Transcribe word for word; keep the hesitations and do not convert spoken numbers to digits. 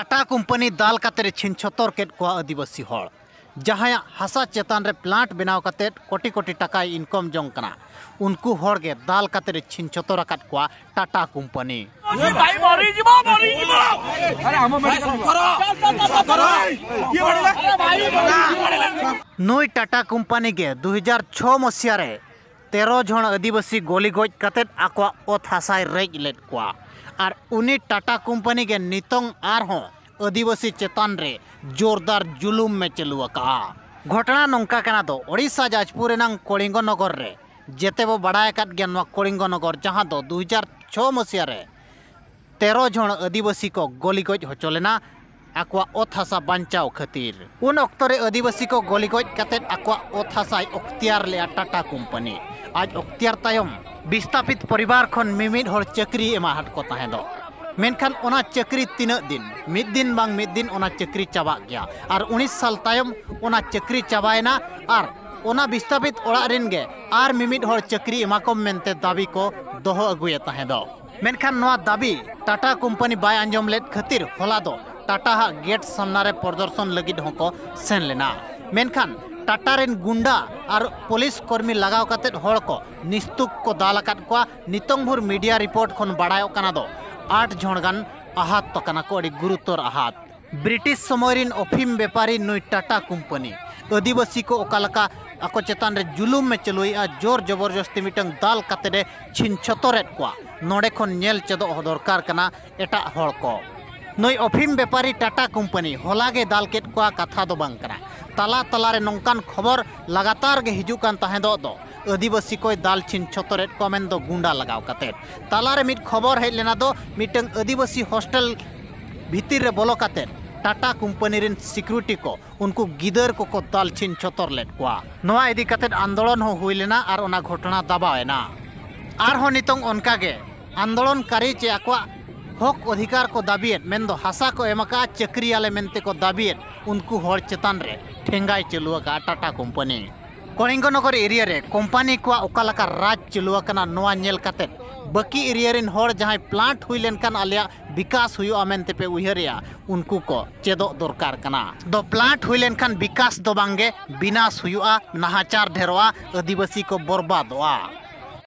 Tata company ᱫᱟᱞ ᱠᱟᱛᱮ ᱨᱮ ᱪᱷᱤᱱ ᱪᱷᱚᱛᱚᱨ ᱠᱮᱫ ᱠᱚᱣᱟ ᱟᱹᱫᱤᱵᱟᱹᱥᱤ ᱦᱚᱲ᱾ ᱡᱟᱦᱟᱸᱭᱟᱜ ᱦᱟᱥᱟ ᱪᱮᱛᱟᱱ ᱨᱮ ᱯᱞᱟᱱᱴ ᱵᱮᱱᱟᱣ ᱠᱟᱛᱮ ᱠᱳᱴᱤ ᱠᱳᱴᱤ ᱴᱟᱠᱟᱭ ᱤᱱᱠᱚᱢ ᱡᱚᱝ ᱠᱟᱱᱟ, ᱩᱱᱠᱩ ᱦᱚᱲ ᱜᱮ ᱫᱟᱞ ᱠᱟᱛᱮ ᱨᱮ ᱪᱷᱤᱱ ᱪᱷᱚᱛᱚᱨ ᱟᱠᱟᱫ ᱠᱚᱣᱟ ᱴᱟᱴᱟ ᱠᱳᱢᱯᱟᱱᱤ᱾ ᱱᱩᱭ ᱴᱟᱴᱟ ᱠᱳᱢᱯᱟᱱᱤ ᱜᱮ ᱫᱩ ᱦᱟᱡᱟᱨ ᱪᱷᱚ ᱢᱚᱥᱤᱦᱟ ᱨᱮ ᱛᱮᱨᱚ ᱡᱚᱱ ᱟᱹᱫᱤᱵᱟᱹᱥᱤ ᱜᱚᱞᱤ ᱜᱚᱡ ᱠᱟᱛᱮ ᱟᱠᱚᱣᱟᱜ ᱚᱛ ᱦᱟᱥᱟᱭ ᱨᱮᱡ ᱞᱮᱫ ᱠᱚᱣᱟ᱾ ᱟᱨ ᱩᱱᱤ ᱴᱟᱴᱟ ᱠᱳᱢᱯᱟᱱᱤ ᱜᱮ ᱱᱤᱛᱚᱝ ᱟᱨᱦᱚᱸ ᱟᱹᱫᱤᱵᱟᱹᱥᱤ ᱪᱮᱛᱟᱱ ᱨᱮ ᱡᱳᱨᱫᱟᱨ ᱡᱩᱞᱩᱢ ᱮ ᱪᱟᱹᱞᱩ ᱟᱠᱟᱫᱼᱟ᱾ ᱜᱷᱚᱴᱚᱱᱟ ᱱᱚᱝᱠᱟ ᱠᱟᱱᱟ ᱫᱚ, ᱳᱰᱤᱥᱟ ᱡᱟᱡᱽᱯᱩᱨ ᱨᱮᱱᱟᱝ ᱠᱚᱞᱤᱝᱜᱚ ᱱᱚᱜᱚᱨ ᱨᱮ, ᱡᱮᱛᱮ ᱵᱚ ᱵᱟᱲᱟᱭ ᱟᱠᱟᱫ ᱜᱮᱭᱟ ᱱᱚᱣᱟ ᱠᱚᱞᱤᱝᱜᱚ ᱱᱚᱜᱚᱨ, ᱡᱟᱦᱟᱸ ᱫᱚ ᱫᱩ ᱦᱟᱡᱟᱨ ᱪᱷᱚ ᱢᱚᱥᱤᱦᱟ ᱨᱮ ᱛᱮᱨᱚ ᱡᱚᱱ ᱟᱹᱫᱤᱵᱟᱹᱥᱤ ᱠᱚ ᱜᱚᱞᱤ ᱜᱚᱡ ᱦᱚᱪᱚ ᱞᱮᱱᱟ ᱟᱠᱚᱣᱟᱜ ᱚᱛ ᱦᱟᱥᱟ ᱵᱟᱧᱪᱟᱣ ᱠᱷᱟᱹᱛᱤᱨ᱾ ᱩᱱ ᱚᱠᱛᱚ ᱨᱮ ᱟᱹᱫᱤᱵᱟᱹᱥᱤ ᱠᱚ ᱜᱚᱞᱤ ᱜᱚᱡ ᱠᱟᱛᱮ ᱟᱠᱚᱣᱟᱜ ᱚᱛ ᱦᱟᱥᱟᱭ ᱚᱠᱛᱤᱭᱟᱨ ᱞᱮᱫᱼᱟ ᱴᱟᱴᱟ ᱠᱳᱢᱯᱟᱱᱤ᱾ ᱟᱡ ᱚᱠᱛᱤᱭᱟᱨ ᱛᱟᱭᱚᱢ ᱵᱤᱥᱛᱟᱯᱤᱛ ᱯᱚᱨᱤᱵᱟᱨ ᱠᱷᱚᱱ ᱢᱤᱢᱤᱫ ᱦᱚᱲ ᱪᱟᱹᱠᱨᱤᱭ ᱮᱢᱟᱦᱟᱫ ᱠᱚ ᱛᱟᱦᱮᱸ ᱫᱚ᱾ ᱢᱮᱱᱠᱷᱟᱱ ᱚᱱᱟ ᱪᱟᱹᱠᱨᱤ ᱛᱤᱱᱟᱹᱜ ᱫᱤᱱ? ᱢᱤᱫ ᱫᱤᱱ ᱵᱟᱝ ᱢᱤᱫ ᱫᱤᱱ ᱚᱱᱟ ᱪᱟᱹᱠᱨᱤ ᱪᱟᱵᱟᱜ ᱜᱮᱭᱟ᱾ ᱟᱨ ᱩᱱᱤᱥ ᱥᱟᱞ ᱛᱟᱭᱚᱢ ᱚᱱᱟ ᱪᱟᱹᱠᱨᱤ ᱪᱟᱵᱟᱭᱮᱱᱟ᱾ ᱟᱨ ᱚᱱᱟ ᱵᱤᱥᱛᱟᱯᱤᱛ ᱚᱲᱟᱜ ᱨᱮᱱ ᱜᱮ ᱟᱨ ᱢᱤᱢᱤᱫ ᱦᱚᱲ ᱪᱟᱹᱠᱨᱤ ᱮᱢᱟ ᱠᱚᱢ ᱢᱮᱱᱛᱮ ᱫᱟᱹᱵᱤ ᱠᱚ ᱫᱚᱦᱚ ᱟᱹᱜᱩᱭᱮᱫ ᱛᱟᱦᱮᱸ ᱫᱚ᱾ ᱢᱮᱱᱠᱷᱟᱱ ᱱᱚᱣᱟ ᱫᱟᱹᱵᱤ ᱴᱟᱴᱟ ᱠᱳᱢᱯᱟᱱᱤ ᱵᱟᱭ ᱟᱸᱡᱚᱢ ᱞᱮᱫ ᱠᱷᱟᱹᱛᱤᱨ ᱦᱚᱞᱟ ᱫᱚ ᱴᱟᱴᱟ ᱦᱟᱜ ᱜᱮᱴ ᱥᱟᱢᱱᱟ ᱨᱮ ᱯᱨᱚᱫᱚᱨᱥᱚᱱ ᱞᱟᱹᱜᱤᱫ ᱦᱚᱸᱠᱚ ᱥᱮᱱ ᱞᱮᱱᱟ᱾ ᱢᱮᱱᱠᱷᱟᱱ ᱴᱟᱴᱟ ᱨᱮᱱ ᱜᱩᱱᱰᱟ ᱟᱨ ᱯᱩᱞᱤᱥ ᱠᱚᱨᱢᱤ ᱞᱟᱜᱟᱣ ᱠᱟᱛᱮ ᱦᱚᱲ ᱠᱚ ᱱᱤᱥᱛᱩᱠ ᱠᱚ ᱫᱟᱞ ᱟᱠᱟᱫ ᱠᱚᱣᱟ᱾ ᱱᱤᱛᱚᱝ ᱵᱷᱳᱨ ᱢᱤᱰᱤᱭᱟ ᱨᱤᱯᱳᱨᱴ ᱠᱷᱚᱱ ᱵᱟᱲᱟᱭᱚᱜ ᱠᱟᱱᱟ ᱫᱚ ᱟᱴ ᱡᱚᱱ ᱜᱟᱱ ᱟᱦᱟᱛ ᱟᱠᱟᱱᱟ ᱠᱚ, ᱟᱹᱰᱤ ᱜᱩᱨᱩᱛᱚᱨ ᱟᱦᱟᱛ᱾ ᱵᱨᱤᱴᱤᱥ ᱥᱚᱢᱚᱭ ᱨᱤᱱ ᱚᱯᱷᱤᱢ ᱵᱮᱯᱟᱨᱤ ᱱᱩᱭ ᱴᱟᱴᱟ ᱠᱳᱢᱯᱟᱱᱤ ᱟᱹᱫᱤᱵᱟᱹᱥᱤ ᱠᱚ ᱚᱠᱟ ᱞᱮᱠᱟ ᱟᱠᱚ ᱪᱮᱛᱟᱱ ᱨᱮ ᱡᱩᱞᱩᱢ ᱮ ᱪᱟᱹᱞᱩᱭᱮᱫᱼᱟ, ᱡᱳᱨ ᱡᱚᱵᱚᱨᱡᱚᱥᱛᱤ ᱢᱤᱫᱴᱟᱝ ᱫᱟᱞ ᱠᱟᱛᱮ ᱮ ᱪᱷᱤᱱ ᱪᱷᱚᱛᱚᱨᱮᱫ ᱠᱚᱣᱟ, ᱱᱚᱰᱮ ᱠᱷᱚᱱ ᱧᱮᱞ ᱪᱮᱫᱚᱜ ᱦᱚᱸ ᱫᱚᱨᱠᱟᱨ ᱠᱟᱱᱟ ᱮᱴᱟᱜ ᱦᱚᱲ ᱠᱚ᱾ ᱱᱩᱭ ᱚᱯᱷᱤᱢ ᱵᱮᱯᱟᱨᱤ ᱴᱟᱴᱟ ᱠᱳᱢᱯᱟᱱᱤ ᱦᱚᱞᱟ ᱜᱮ ᱫᱟᱞ ᱠᱮᱫ ᱠᱚᱣᱟ, ᱠᱟᱛᱷᱟ ᱫᱚ ᱵᱟᱝ ᱠᱟᱱᱟ᱾ ᱛᱟᱞᱟ ᱛᱟᱞᱟᱨᱮ ᱱᱚᱝᱠᱟᱱ ᱠᱷᱚᱵᱚᱨ ᱞᱟᱜᱟᱛᱟᱨ ᱜᱮ ᱦᱤᱡᱩᱜ ᱠᱟᱱ ᱛᱟᱦᱮᱸᱫᱚᱜ ᱫᱚ, ᱟᱹᱫᱤᱵᱟᱹᱥᱤ ᱠᱚᱭ ᱫᱟᱞ ᱪᱷᱤᱱ ᱪᱷᱚᱛᱚᱨᱮᱫ ᱠᱚᱣᱟ ᱢᱮᱱᱫᱚ ᱜᱩᱱᱰᱟ ᱞᱟᱜᱟᱣ ᱠᱟᱛᱮ᱾ ᱛᱟᱞᱟᱨᱮ ᱢᱤᱫ ᱠᱷᱚᱵᱚᱨ ᱦᱮᱡ ᱞᱮᱱᱟ ᱫᱚ, ᱢᱤᱫᱴᱟᱝ ᱟᱹᱫᱤᱵᱟᱹᱥᱤ ᱦᱳᱥᱴᱮᱞ ᱵᱷᱤᱛᱤᱨ ᱨᱮ ᱵᱚᱞᱚ ᱠᱟᱛᱮ ᱴᱟᱴᱟ ᱠᱳᱢᱯᱟᱱᱤ ᱨᱮᱱ ᱥᱤᱠᱩᱨᱤᱴᱤ ᱠᱚ ᱩᱱᱠᱩ ᱜᱤᱫᱟᱹᱨ ᱠᱚᱠᱚ ᱫᱟᱞ ᱪᱷᱤᱱ ᱪᱷᱚᱛᱚᱨ ᱞᱮᱫ ᱠᱚᱣᱟ᱾ ᱱᱚᱣᱟ ᱤᱫᱤ ᱠᱟᱛᱮ ᱟᱱᱫᱳᱞᱚᱱ ᱦᱚᱸ ᱦᱩᱭ ᱞᱮᱱᱟ ᱟᱨ ᱚᱱᱟ ᱜᱷᱚᱴᱚᱱᱟ ᱫᱟᱵᱟᱣ ᱮᱱᱟ᱾ ᱟᱨᱦᱚᱸ ᱱᱤᱛᱚᱝ ᱚᱱᱠᱟ ᱜᱮ ᱟᱱᱫᱳᱞᱚᱱᱠᱟᱨᱤ ᱪᱮ ᱟᱠᱚᱣᱟᱜ ᱦᱚᱠ ᱚᱫᱷᱤᱠᱟᱨ ᱠᱚ ᱫᱟᱹᱵᱤᱭᱮᱫ, ᱢᱮᱱᱫᱚ ᱦᱟᱥᱟ ᱠᱚ ᱮᱢ ᱟᱠᱟᱫᱼᱟ, ᱪᱟᱹᱠᱨᱤᱭᱟᱞᱮ ᱢᱮᱱᱛᱮ ᱠᱚ ᱫᱟᱹᱵᱤᱭᱮᱫ, ᱩᱱᱠᱩ ᱦᱚᱲ ᱪᱮᱛᱟᱱ ᱨᱮ ᱴᱷᱮᱸᱜᱟᱭ ᱪᱟᱹᱞᱩ ᱟᱠᱟᱫᱼᱟ ᱴᱟᱴᱟ ᱠᱳᱢᱯᱟᱱᱤ᱾ ᱠᱚᱞᱤᱝᱜᱚ ᱱᱚᱜᱚᱨ ᱮᱨᱤᱭᱟ ᱨᱮ ᱠᱳᱢᱯᱟᱱᱤ ᱠᱚᱣᱟᱜ ᱚᱠᱟ ᱞᱮᱠᱟ ᱨᱟᱡᱽ ᱪᱟᱹᱞᱩ ᱟᱠᱟᱱᱟ, ᱱᱚᱣᱟ ᱧᱮᱞ ᱠᱟᱛᱮ ᱵᱟᱹᱠᱤ ᱮᱨᱤᱭᱟ ᱨᱮᱱ ᱦᱚᱲ ᱡᱟᱦᱟᱸᱭ ᱯᱞᱟᱱᱴ ᱦᱩᱭ ᱞᱮᱱᱠᱷᱟᱱ ᱟᱞᱮᱭᱟᱜ ᱵᱤᱠᱟᱥ ᱦᱩᱭᱩᱜᱼᱟ ᱢᱮᱱᱛᱮ ᱯᱮ ᱩᱭᱦᱟᱹᱨᱮᱜᱼᱟ, ᱩᱱᱠᱩ ᱠᱚ ᱪᱮᱫᱚᱜ ᱫᱚᱨᱠᱟᱨ ᱠᱟᱱᱟ᱾ ᱫᱚ ᱯᱞᱟᱱᱴ ᱦᱩᱭ ᱞᱮᱱᱠᱷᱟᱱ ᱵᱤᱠᱟᱥ ᱫᱚ ᱵᱟᱝᱜᱮ ᱵᱤᱱᱟᱥ ᱦᱩᱭᱩᱜᱼᱟ, ᱱᱟᱦᱟᱪᱟᱨ ᱰᱷᱮᱨᱚᱜᱼᱟ, ᱟᱹᱫᱤᱵᱟᱹᱥᱤ ᱠᱚ ᱵᱚᱨᱵᱟᱫᱚᱜᱼᱟ᱾